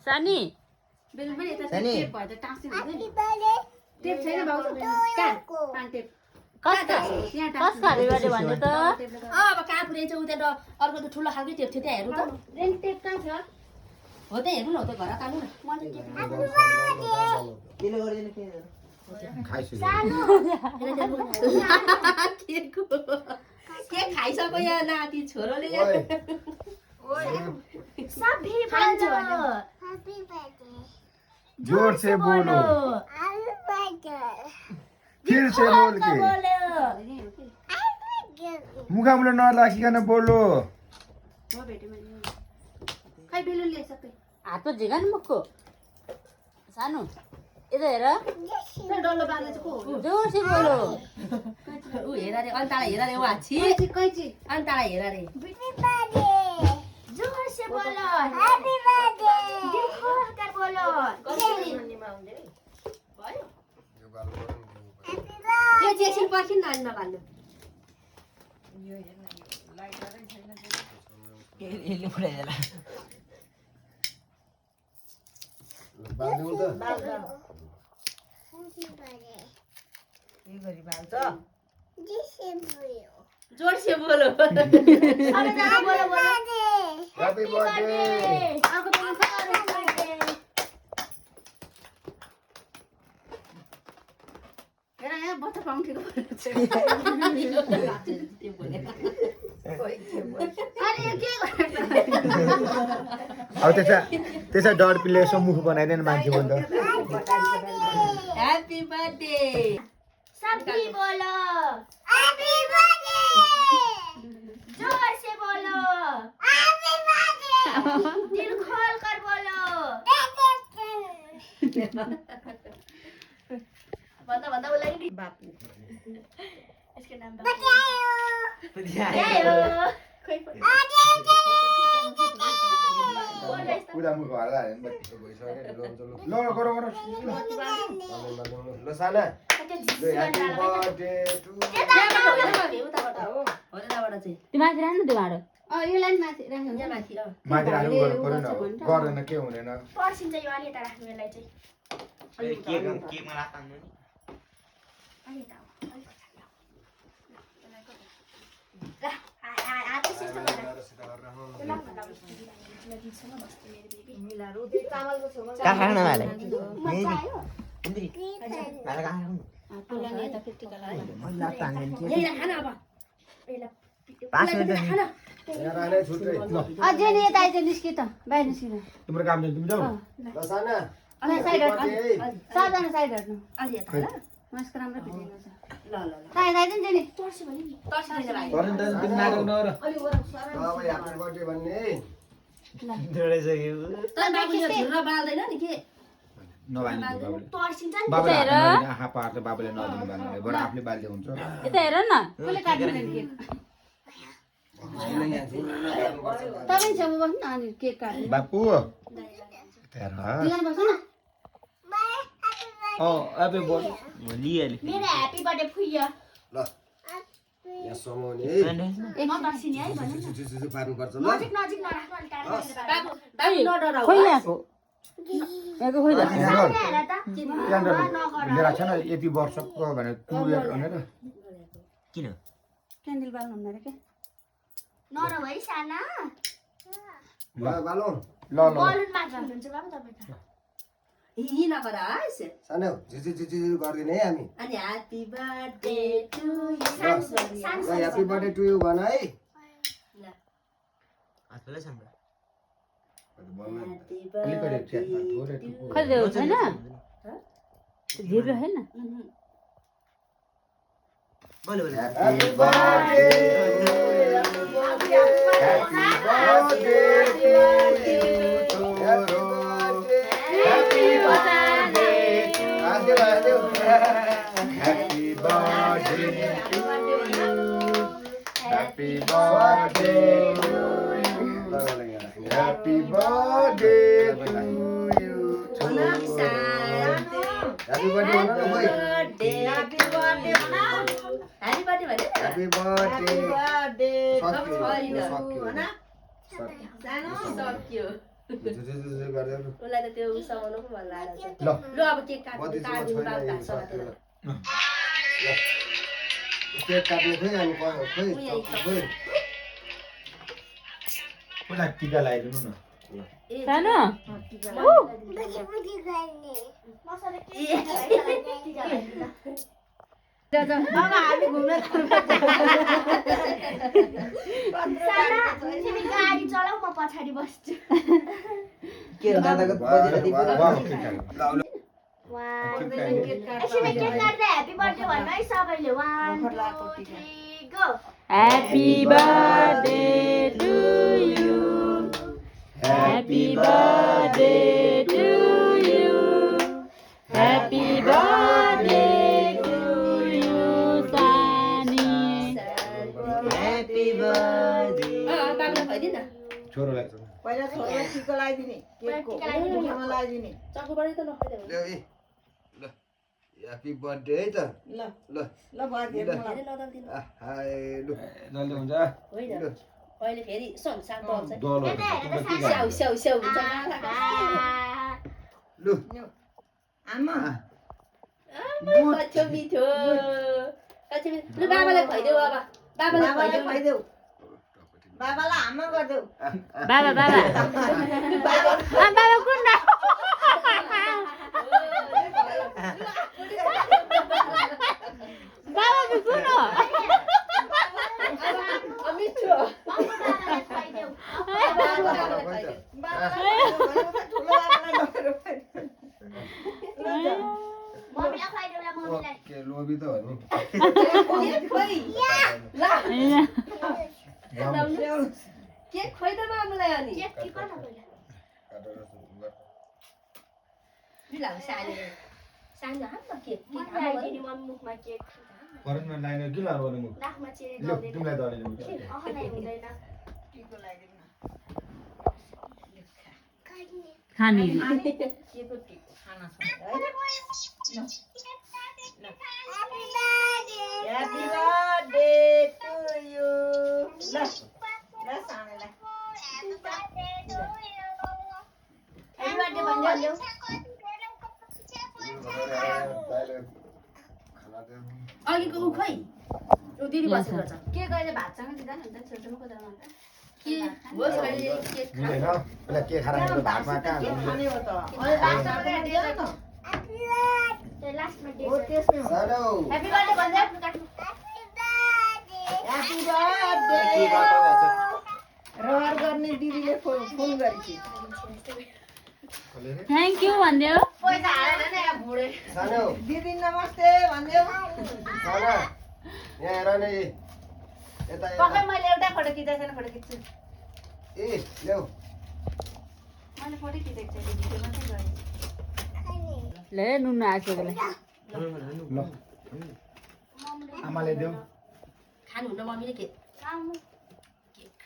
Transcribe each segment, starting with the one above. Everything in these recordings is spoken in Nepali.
सानी बेलुन पनि यता सानी। टेप भयो त टाँसिनु हुँदैन टेप छैन भाउजू कहाँ पान टेप कसका यहाँ कसका ह्याप्पी बर्थडे भन्यो त अब कहाँ पुऱ्याइन्छ उता त अर्को त ठुलो खालको टेप थियो त्यहाँ हेर्नु त रेन टेप कहाँ छ हो त हेर्नु न हो त घर काट्नु न म चाहिँ टेप केले गर्दैन के के खाइसक्यो यहाँ नाति छोरोले जोर से बोलो फिर से बोल के मुखमा नलागिकन बोलो खै बेलुन ल्याइ सबै हातमा झिगा नि मुखको सानो यता हेर डल्लो बाँध्ने चाहिँ को हो जोरसे बोलो ऊ हेर रे अनि तारा हेर रे ऊ हाछी कैची अनि तारा हेर रे जोरसे बोलो हैप्पी बर्थडे दिल खोल कर बोलो भयो यो चाहिँ एकछिन पर्खिन न अनि नकाल्नु यसले फुटाइदेला जोडसे बोलो सबैजना बोलो बोलो ह्यापी बर्थडे अर्को बेलुन छ हेर यहाँ बच्चा पाउनु ठिक अब त्यसै डर पिले यसो मुख बनाइदिएन मान्छे भन्दा ह्यापी बर्थडे सभी बोलो हैप्पी बर्थडे जोर से बोलो हैप्पी बर्थडे दिल खोल कर बोलो भन्दा भन्दा बोला नि बापू इसके नाम पुरा मुख हल्ला हेर्नु ल गरौ गरौ ल साना ह्यापी बर्थडे टु उताबाट चाहिँ त्यो माथि राख्नु त्यो भाँडो यो लाइन माथि राख्नु यहाँ माथि माथि राख्नु गर्नु पर्यो न गर्दैन के हुँदैन पर्सिन्छ यो अलि यता राख्नु यसलाई चाहिँ केकमा राख्नु नि अलि यता अलि हात सिस्टम कहाँ खाना वाले इन्द्री माला कहाँ खानु मैला तान्दैन के 5 मिनेट यहाँ राख्ने छुट्टै ल अझै नि यता आइज निस्कि त बाहिर निस्किन तिम्रो काम छ तिमी जाऊ ल साना अनि साइड हट्नु बर्थडे सबजना साइड हट्नु अलि यता ल मास्क राम्रो फिटिङ छ ल ल साइड आइज नि जेनी तर्सी भने नि गर्न त तिमी नाटक नगर अलि ओरा अब ह्यापी बर्थडे भन्ने जोडिसक्यो त बाबु यो झुरा बाल्दैन नि के नबाल्नु बाबुले तर्सिन्छ नि बाबुले हेर। आँखा पार्छ बाबुले नदिनु भन्नु बरु आफूले बाल्दै हुन्छ यता हेर न कसले काट्नु नि केक तपाईँ छेउमा बस्नु न अनि केक काट्नु बापु हेर दिगान बस्नु न अबे बोल लिएले मेरो ह्यापी बर्थडे फुइयो ल यहाँ समाउने म तर्सिने है भन्नु न जुजु पार्नुपर्छ ल नजिक नजिक नराख्नु अलि टाढा बाबु बाबु नडराउ खोइ यहाँको यहाँको खोइ यहाँ हेर त लिएर छ न यति वर्षको भने टुरियर भनेर किन क्यान्डल बाल्नु हुँदैन के नरौ है साना ल बालो ल ल बलुन मात्र हुनुहुन्छ बाबु तपाईँ त हि नगराइस सानो झिझि झिझि गर्दिने है हामी अनि ह्यापी बर्थडे टु यु ल ह्यापी बर्थडे टु यु भन है आजकल सँग अलिकति च्याटमा थोरै टुप्पो खोइ त्यो छैन धिरो होइन बोल बोल happy birthday happy birthday happy birthday आगे आगे happy birthday to you happy birthday happy birthday to you happy birthday भन न भाइ ह्यापी बर्थडे ह्यापी बर्थडे भने हैप्पी बर्थडे बर्थडे सक्यो सक्यो सक्यो सानो सक्यो उसलाई त त्यो उसाउनु पो मन लागेको छ ल लु अब केक काटिदिनु बाबा समातेर केक काट्ने खोइ अनि खोइ उसलाई टिका लगाइदिनु न सानो हामी घुम्न तिमी गाडी चलाऊ म पछाडि बस्छु के दादाको बजिरहेको एकछिन केक काट्दा ह्यापी बर्थडे भन्नु है सबैले 1 2 3 go Happy birthday to you. Happy birthday to you. Happy birthday to you, Sunny. Happy birthday. बाबालाई खुवाइदिनु न छोरोलाई पहिला छोरो टिका लगाइदिने केकको मुखमा लगाइदिने चक्कुबाटै त नखाइदिनु ह्यापी बर्थडे है त ल ल ल भयो ल। धेरै नदल्दिनु हाय लु जल्दी हुन्छ होइन अहिले फेरि सुन साग बल्छ दलहरु स्याउ स्याउ स्याउ हुन्छ लु आमा कच्चो मिठो कच्चो मिठो लु बाबालाई खुवाइदेऊ बाबा बाबालाई बाबालाई खुवाइदेऊ खुवाइदेऊ बाबालाई आमा गरिदेऊ Baba, Baba. Baba, कुन Baba, कुन मिठो बाबालाई खुवाइदेऊ मम्मीलाई खुवाइदेऊ ल मम्मीलाई के लोभी त हो नि केक खुवाइदे बाबालाई अनि केक टिप न पहिला बिलाउ सानो सानो हातमा केक मम्मी आइदिने मम्मी मुखमा केक फरेनमा लाइन के लानु भने म नाकमा चिरे ल तिमीलाई दलिनु अह नै हुँदैन टिको लगाइदिनु न खाने केको टिक खाना छ ह्यापी बर्थडे टु यु ल ल सानोलाई ह्यापी बर्थडे भन्देऊ अघिको उ खोइ उ दिदी बसेको छ के कहिले भातसँग दिँदा नि हुन्छ छोटोमा कोदरमा के होस् अहिले केक मिलेन पहिला के खाना खाएको भातमा कहाँ के खाने हो त लास्टमा हो त्यसमै हो सानो ह्यापी बर्थडे भन्दै ह्यापी बर्थडे के गर्नु भएको रहर गर्ने दिदीले फोन गरेकी थ्याङ्क यू भनिदेऊ पैसा हालेर नै अब बुढे सानो दिदी नमस्ते भन्देऊ साना यहाँ हेर न यता पक्कै मैले एउटा फोटो खिचेको छैन फोटो खिच्छु ए ल्याऊ मैले फोटो खिचेको छैन भिडियो मात्रै गरेँ ले नुन आएकोलाई ल आमाले देऊ खानुहुन्न मम्मीले केक केक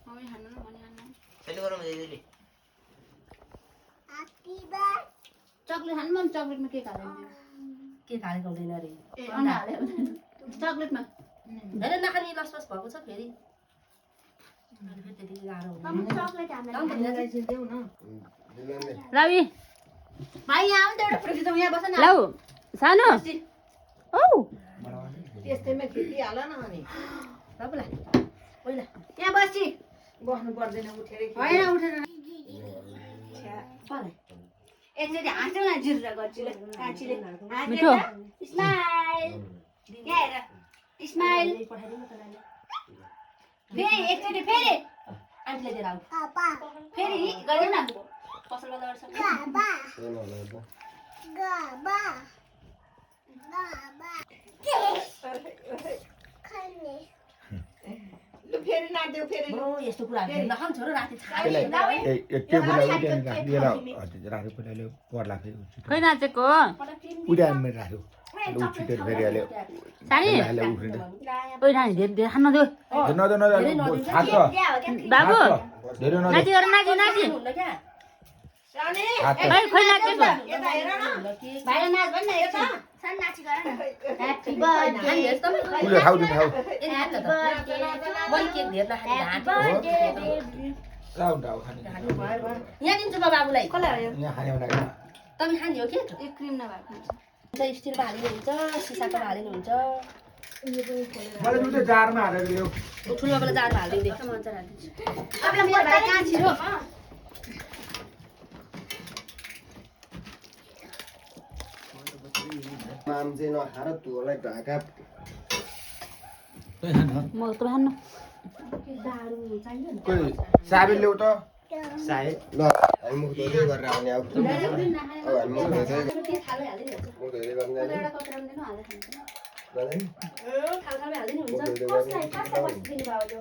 मम्मी खानु न भने खानु छैन गरौँ दिदीले चक्लेट खानु मम्मी चक्लेटमा केक हाल्दैन केक हालेको हुँदैन अरे ए अन्डा हाल्यो चक्लेटमा धेरै नखाने लसपस भएको छ फेरि अनि फेरि त्यति गाह्रो हुँदैन चक्लेट हामीलाई देऊ न दिलाउने रवि भाइ यहाँ आउनु त एउटा फोटो खिचौँ यहाँ बस न लौ सानो औ त्यस्तैमा खिचिहाल न अनि बाबुलाई पहिला यहाँ बसी बस्नु पर्दैन उठेर होइन उठेर एकचोटि हाँस्यौ न जिरेर गर्छु ल काँचीले मिठो स्माइल यहाँ हेर स्माइल पठाइदिनु त नानी फेरि एकचोटि फेरि आन्टीले दिएर आऊ फेरि गर्दैन न पसल गर्दा गर्छ लु फेरि नाच्देऊ फेरि बरु यस्तो कुराहरू हेर्न नखाउँ छोरो राति त्यसलाई ए टेबुललाई उड्याएर राख्यो हजुर राख्यो पहिला पर्ला फेरि खोइ नाचेको उड्याएर मेरो राख्यो उछिटेर फेरि हाल्यो सानी हाल्यो उफ्रिँदै ओइ नानी धेरै धेरै खानु नदेऊ थाक्छ बाबु धेरै नदेऊ नाची गर नाची नाची हुन्न क्या रानी थाक्छ ओइ खोइ नाचेको यता हेर न भाइलाई नाच भन् न यता सान नाची गर न ह्यापी बर्थडे खाने हेर्छ तपाईँ उसले खाऊ दिनु खाऊ ए हात त मैले केक धेर नखाने हात बर्थडे बेबी राउन्ड आऊ खाने यहाँ दिन्छु म बाबुलाई कसलाई हो यो यहाँ खाने भनेको तपाईँ खाने हो के यो क्रिम नभएको हुन्छ स्टिलमा हालिनुहुन्छ सिसाको हालिनुहुन्छ मैले दुईटा जारमा हालेर ल्याऊ ठुलो बाबालाई जारमा हालिदिँदै मजा हालिदिन्छु अब मेरो भाइ कहाँ छिरो माम चाहिँ नखाएर तँलाई ढाका तै खान म त खान्न कोही साबेन ल्याऊ त सायद ल हामी मुख धोदै गरेर आउने अब हामी मुख धोदै मुख धोदै गर्ने जाने एउटा कपडा दिनु हाल्दै खान्छ जाने थालथालमै हालिदिनु मुख हुन्छ धोदै गर्ने कसलाई कसलाई बसिदिनु भयो यो